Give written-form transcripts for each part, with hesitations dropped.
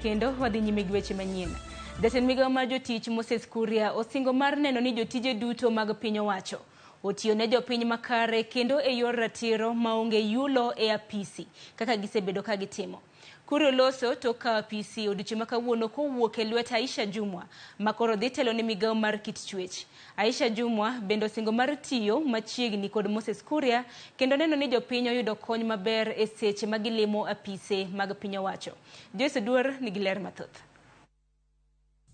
Kendo wadhi nyime gi weche manyien. Jatend migawo mar jotich Moses Kuria osingo mar neno ni jotije duto mag piny owacho otiyo ne jopiny makare kendo e yor ratiro maonge yulo e apisi kaka gisebedo ka gitimo. Kuria oloso tok kawo apisi odiochieng' ma kawuono kowuok e lwet Aisha Jumwa ma koro dhi telo ne migawo mar kit chwech. Aisha Jumwa bende osingo mar tiyo machiegni kod Moses Kuria kendo neno ni jopiny oyudo kony maber e seche ma gilimo apise mag piny owacho. Joyce Oduor nigi ler mathoth.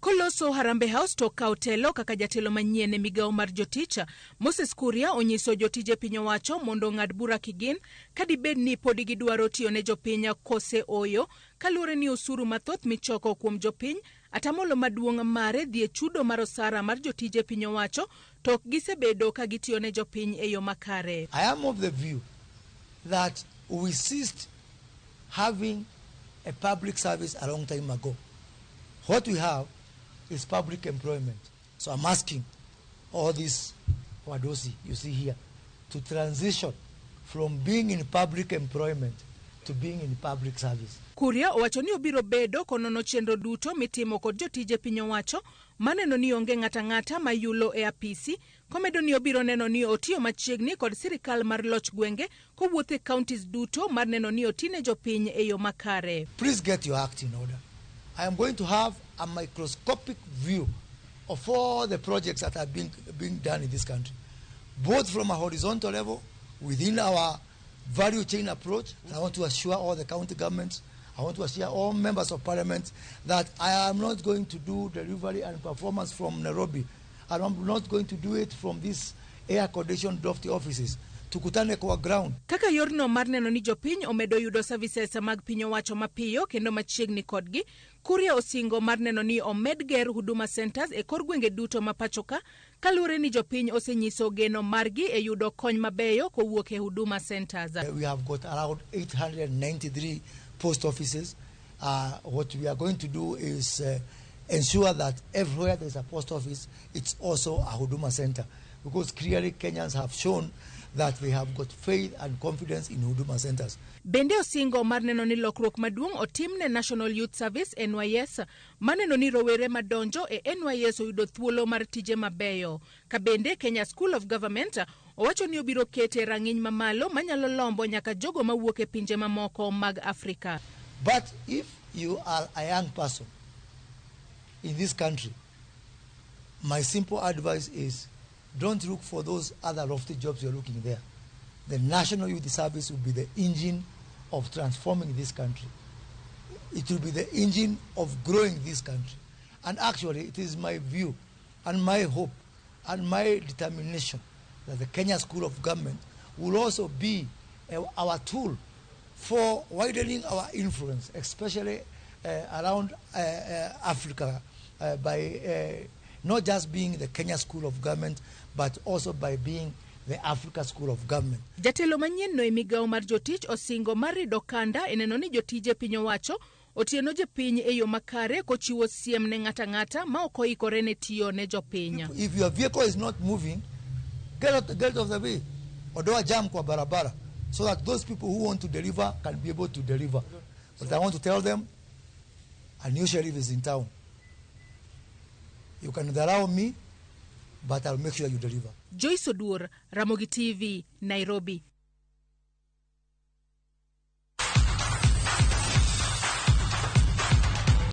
Koloso Harambee House to kawo telo kaka jatelo manyien e migawo mar jotich, Moses Kuria onyiso jotije piny owacho mondo ong'ad bura kigin ka dibed ni podi gidwaro tiyo ne jopiny kose oyo, kaluwore ni osuru mathoth michoko kuom jopiny atamalo maduong' mare dhi e chudo mar osara mar jotije piny owacho to ok gisebedo ka gitiyo ne jopiny e yo makare. I am of the view that we ceased having a public service a long time ago. What we have is public employment. So I'm asking all these wadosi you see here to transition from being in public employment to being in public service. Kuria owacho ni obiro bedo konono chenro duto mitimo kod jotije piny owacho maneno ni onge ng'ata ng'ata mayulo e apisi komedo ni obiro neno ni otiyo machiegni kod sirikal mar loch gwenge kowuotho e counties duto mar neno ni otine jopiny e yo makare. Please get your act in order. I am going to have a microscopic view of all the projects that are being done in this country, both from a horizontal level within our value chain approach. And I want to assure all the county governments, I want to assure all members of parliament that I am not going to do delivery and performance from Nairobi. And I'm not going to do it from these air-conditioned lofty offices. Tukutane kwa ground. Kaka yorno mar neno ni jopiny omedo yudo services mag piny owacho mapiyo kendo machiegni kodgi, Kuria osingo mar neno ni omed ger Huduma Centers e kor gwenge duto ma pachoka kaluwore ni jopiny osenyiso geno margi e yudo kony mabeyo kowuok e Huduma Centers. We have got around 893 post offices. What we are going to do is ensure that everywhere there's a post office, it's also a Huduma Center, because clearly Kenyans have shown that they have got faith and confidence in Huduma Centers. Bende osingo mar neno ni lokruok maduong' otim ne National Youth Service NYS, maneno ni rowere madonjo e NYS oyudo thuolo mar tije mabeyo. Ka bende Kenya School of Government owacho ni obiro kete rang'iny mamalo manyalo lombo nyaka jogo mawuok e pinje mamoko mag Afrika. But if you are a young person in this country, my simple advice is don't look for those other lofty jobs you're looking there. The National Youth Service will be the engine of transforming this country. It will be the engine of growing this country. And actually, it is my view and my hope and my determination that the Kenya School of Government will also be our tool for widening our influence, especially around Africa, by not just being the Kenya School of Government, but also by being the Africa School of Government. Jatelo manyien no e migawo mar jotich osingo mar rido kanda e neno ni jotije piny owacho otieno jopiny e yo makare kochiwo siem ne ng'ata ng'ata ma ok oikore ne tiyo ne jopiny. If your vehicle is not moving, get out of the way. Ondoa jam kwa barabara so that those people who want to deliver can be able to deliver. But I want to tell them, a new sheriff is in town. You can allow me, but I'll make sure you deliver. Joyce Oduor, Ramogi TV, Nairobi.